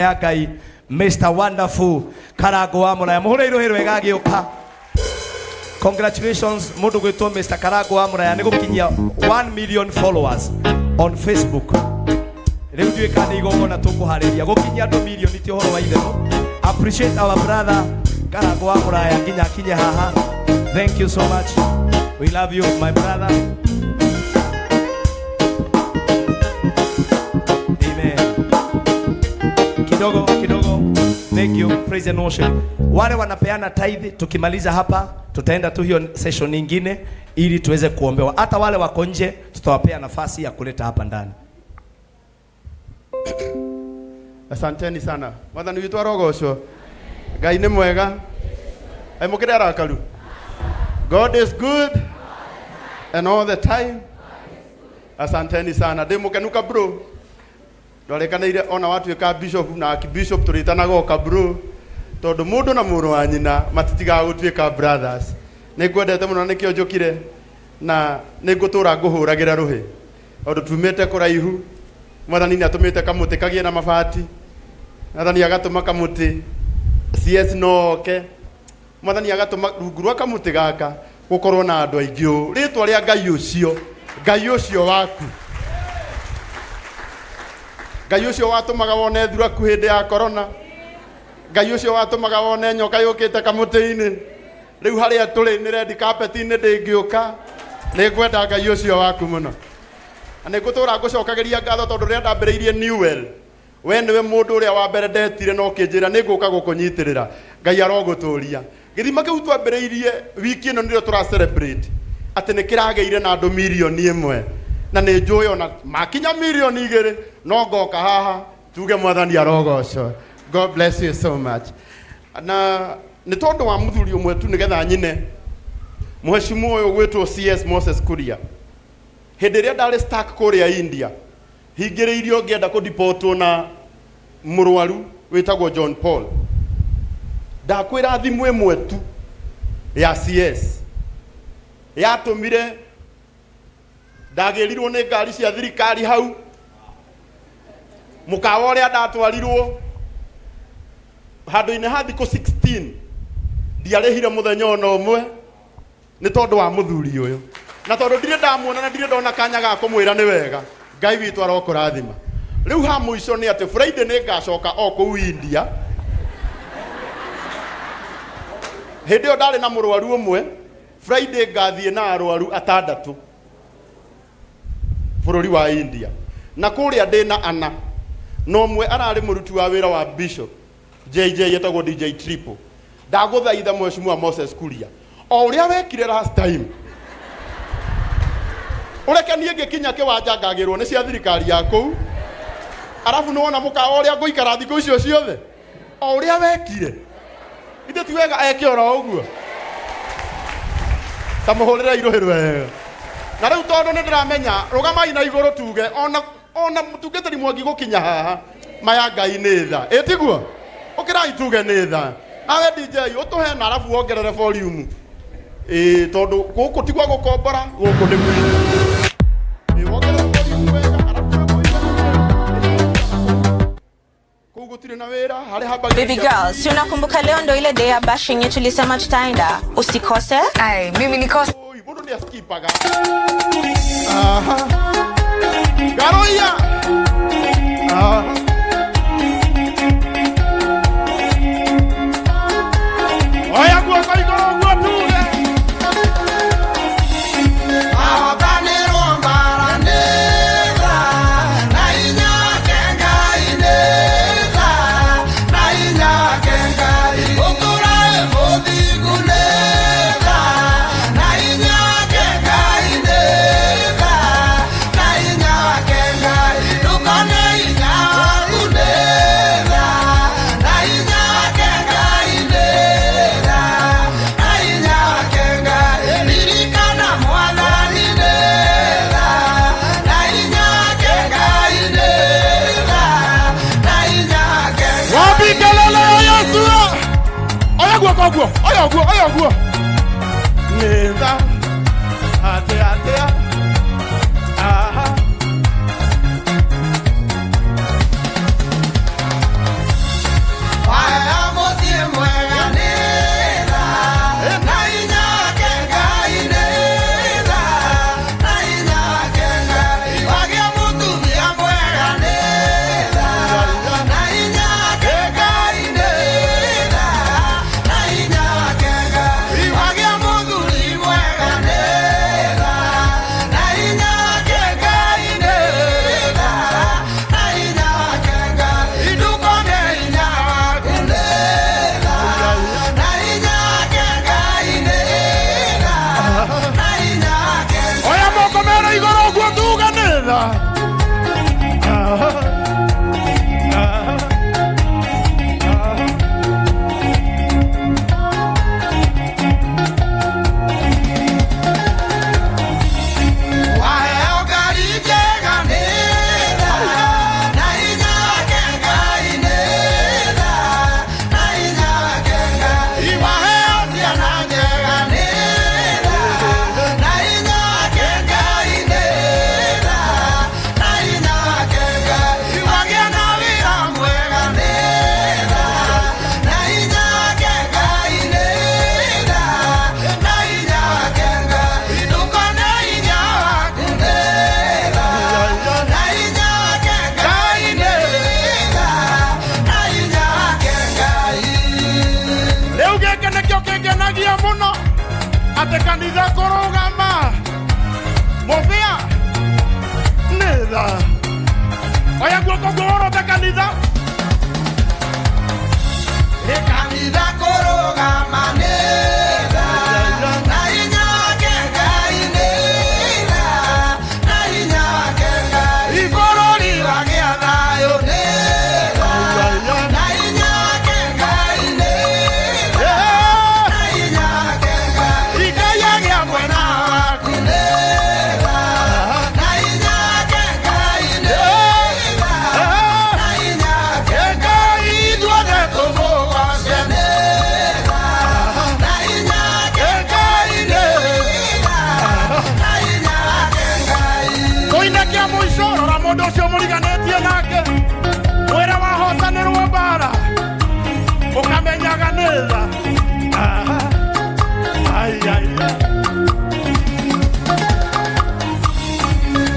Ya Ngai Mr Wonderful Karango wa Muraya muhure iruhi rwega agĩũka. Congratulations mũndũ gwĩtwo Mr Karango wa Muraya nĩ gũkinyia 1 million followers on Facebook. Rĩu ndiũĩ kana nĩ igongona tũkũharĩria gũkinyia andũ milioni ti ũhoro wa itherũ. Appreciate our brother Karango wa Muraya nginya akinye haha. Thank you so much, we love you, my brother. Amen. Kidogo kidogo. Thank you. Praise and worship. Wale wanapeana tithe, tukimaliza hapa tutaenda tu hiyo session nyingine ili tuweze kuombewa. Hata wale wako nje tutawapea nafasi ya kuleta hapa ndani. Asanteni sana. Mwathani witũ arogocwo. Ngai nĩ mwega. Ai mũkĩrĩ arakaru. God is good and all the time. Asanteni sana. Ndĩ mũkenu ka bro. Ndwarĩkanĩire ona watuĩka bishop na archbishop tũrĩtanaga o ka bro. Tondũ mũndũ na mũrũ wa nyina matitigaga gũtuĩka brothers. Nĩ ngwendete mũno na nĩkĩo njũkire na nĩ ngũtũra ngũhũragĩra rũhĩ. Tondũ tumĩte kũraihu. Mwathani nĩ atũmĩte kamũtĩ kagĩe na mabati. Mwathani agatũma kamũtĩ CS no oke. Mwathani agatũma rungu rwa kamũtĩ gaka gũkorwo na andũ aingĩ ũũ. Rĩtwa rĩa Ngai ũcio, Ngai ũcio waku, Ngai ũcio watũmaga wone thuraku hĩndĩ ya corona, Ngai ũcio watũmaga wone nyoka yũkĩte kamũtĩ-inĩ. Rĩu harĩa tũrĩ nĩ red carpet-inĩ ndĩngĩũka. Nĩ ngwenda Ngai ũcio waku mũno. Na nĩ ngũtũra ngũcokagĩria ngatho tondũ rĩrĩa ndambĩrĩirie Newell, we nĩwe mũndũ ũrĩa wa mbere ndetire na ũkĩnjĩra nĩ ngũka gũkũnyitĩrĩra. Ngai arogũtũria. Gĩthima kĩu twambĩrĩirie wiki ĩno nĩrĩo tũra celebrate atĩ nĩ kĩragĩire na andũ mirioni 1, na nĩ njũĩ ona makinya mirioni 2 no ngoka haha tuge Mwathani arogocwo. God bless you so much. Na nĩ tondũ wa mũthuri ũmwe tu nĩgetha nyine mũheshimu ũyũ gwĩtwo CS Moses Kuria. Hĩndĩ ĩrĩa ndarĩ stuck kũrĩa India, hingĩrĩirio ngĩenda kũdipotwo na mũrwaru wĩtagwo John Paul, ndakwĩra thimũ ĩmwe tu ya CS yatũmire ndagĩrirwo nĩ ngari cia thirikari hau mũkawa ũrĩa ndatwarirwo handũ-inĩ ha thikũ 16 ndiarĩhire mũthenya ona ũmwe nĩ tondũ wa mũthuri ũyũ, na tondũ ndirĩ ndamuona na ndirĩ ndona kanya ga kũmwĩra nĩ wega. Ngai witũ arokũrathima. Rĩu ha mũico nĩ atĩ Friday nĩ ngacoka o kũu India. Hĩndĩ ĩyo ndarĩ na mũrwaru ũmwe. Friday ngathiĩ na arwaru atandatũ bũrũri wa India, na kũrĩa ndĩ na ana na ũmwe ararĩ mũruti wa wĩra wa Bishop JJ etagwo DJ Triple. Ndagũthaitha, Mheshimiwa Moses Kuria, o ũrĩa wekire last time, ũreke niĩ ngĩkinya kĩwanja ngagĩrwo nĩ cia thirikari ya kũu, arabu nĩ wona mũkawa ũrĩa ngũikara thikũ icio ciothe, o ũrĩa wekire. Ithe ti wega eke oro ũguo? Ta mũhũrĩre irũhĩ rwega. Na rĩu tondũ nĩ ndĩramenya, rũgamai na igũrũ tuge ona mũtungatĩri Mwangi gũkinya haha maya Ngai nĩ tha. Ĩ tiguo? Ũkĩrai tuge nĩ tha. Nawe DJ ũtũhe na arabu wongerere volume, ĩ tondũ gũkũ ti gwa gũkombora, gũkũ nĩ gwitũ. Ĩ wongerere volume wega, arabu kũu gũtirĩ na wĩra harĩa hambagĩrĩria. Baby girl, si unakumbuka leo ndo ile day ya bash yenye tulisema tutaenda? Usikose. Ai, mimi nikose. Oi, mũndũ nĩ askipaga. Aha. Garoia. Aha. Oya guoko igũrũ ũguo tuge. Ahotanĩrwo mbara nĩ tha, na hinya wake Ngai nĩ tha, na hinya wake Ngai. Gũtũũra wĩ mũthingu nĩ tha, na hinya wake Ngai nĩ tha, na hinya wake Ngai. Ndũkone hinya waku nĩ tha, na hinya wake Ngai nĩ tha, na hinya wake Ngai. Ririkana Mwathani nĩ tha, na hinya wake Ngai nĩ tha, na hinya wake Ngai. Wapi kelele ya Yesu? Oya guoko ũguo, oya ũguo, oya ũguo. Nĩ tha. Atia, atia. Aha. Mũno atĩ kanitha kũrũgama mũbĩa nĩ tha. Oya guoko ngũhorote kanitha. Kanitha kũrũgama nĩ tha, na hinya wake Ngai nĩ tha, na hinya wake Ngai. Bũrũri wagĩa thayũ nĩ tha, na hinya wake Ngai nĩ tha, na hinya wake Ngai. Ngai agĩa mwena waku nĩ tha, na hinya wake Ngai nĩ tha, na hinya wake Ngai ithuothe tũmũgoce nĩ tha, na hinya wake Ngai nĩ tha, na hinya wake Ngai. Tũine kĩa mũico. Rora mũndũ ũcio mũriganĩtie nake, mwĩre wahotanĩrwo mbara ũkamenyaga nĩ tha. Aha. Ai, ai, ai.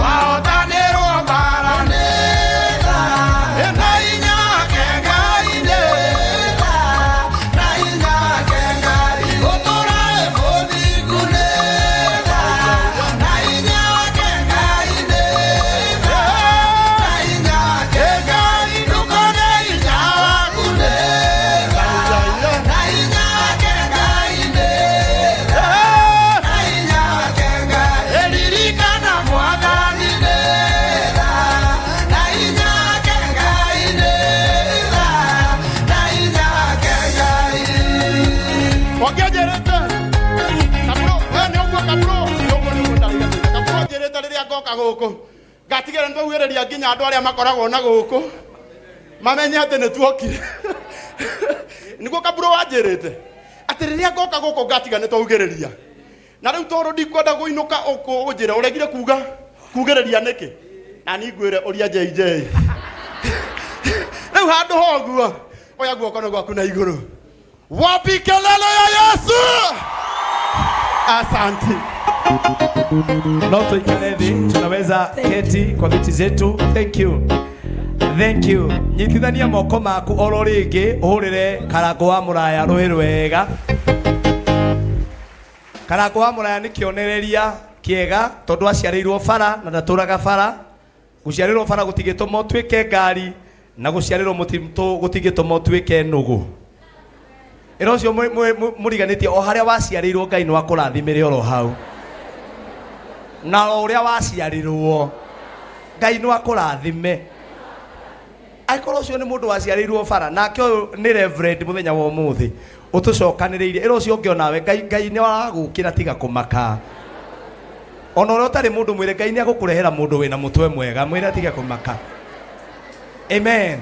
Wahotanĩrwo mbara nĩ tha, na hinya wake Ngai nĩ tha, na hinya wake Ngai. Gũtũũra wĩ mũthingu nĩ tha, na hinya wake Ngai nĩ tha, na hinya wake Ngai. Ndũkone hinya waku nĩ tha, na hinya wake Ngai nĩ tha, na hinya wake Ngai. Ririkana Mwathani nĩ tha, na hinya wake Ngai nĩ tha, na hinya wake Ngai. Wangĩanjĩrĩte Kaburo, we nĩ ũguo Kaburo, nĩ ũguo nĩ ũguo ndarigania. Kaburo anjĩrĩte rĩrĩa ngoka gũkũ ngatigĩra nĩ twaugĩrĩria nginya andũ arĩa makoragwo na gũkũ mamenye atĩ nĩ tuokire. Nĩguo Kaburo wanjĩrĩte atĩ rĩrĩa ngoka gũkũ ngatiga nĩ twaugĩrĩria, na rĩu tondũ ndikwenda kũinũka ũnjĩre ũregire kuga kugĩrĩria nĩkĩ, na ni ngwĩre ũria JJ rĩu handũ ho ũguo. Oya guoko nĩ gwaku na igũrũ. Wapi kelele ya Yesu? Asante. No tuikare thĩ, tunaweza keti kwa viti zetu. Thank you, thank you. Nyitithania moko maku oro rĩngĩ, ũhũrĩre Karango wa Mũraya rũĩ rwega. Karango wa Mũraya nĩ kĩonereria kĩega tondũ aciarĩirwo bara na ndatũraga bara. Gũciarĩrwo bara gũtingĩtũma ũtuĩke ngari, na gũciarĩrwo mũtitũ gũtingĩtũma ũtuĩke nũgũ. Ĩra ũcio mũriganĩtie o harĩa waciarĩirwo, Ngai no akũrathimĩre oro hau, na o ũrĩa waciarirwo Ngai no akũrathime. Angĩkorwo ũcio nĩ mũndũ waciarĩirwo bara, nake ũyũ nĩ reverend mũthenya wa ũmũthĩ ũtũcokanĩrĩirie. Ĩra ũcio ũngĩ onawe Ngai, Ngai nĩ aragũkĩra, tiga kũmaka. Ona ũrĩa ũtarĩ mũndũ, mwĩre Ngai nĩ agũkũrehera mũndũ wĩna mũtwe mwega, mwĩre atige kũmaka. Amen.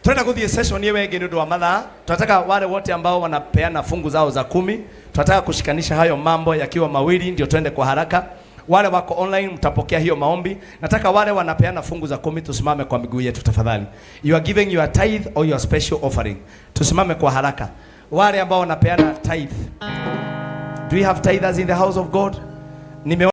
Tunaenda kuthie session hiyo ĩngĩ nĩ ũndũ wa mathaa. Tunataka wale wote ambao wanapeana fungu zao za 10, tunataka kushikanisha hayo mambo yakiwa mawili ndio tuende kwa haraka. Wale wako online mtapokea hiyo maombi. Nataka wale wanapeana fungu za 10 tusimame kwa miguu yetu tafadhali. You are giving your tithe or your special offering. Tusimame kwa haraka. Wale ambao wanapeana tithe. Do we have tithers in the house of God? Nime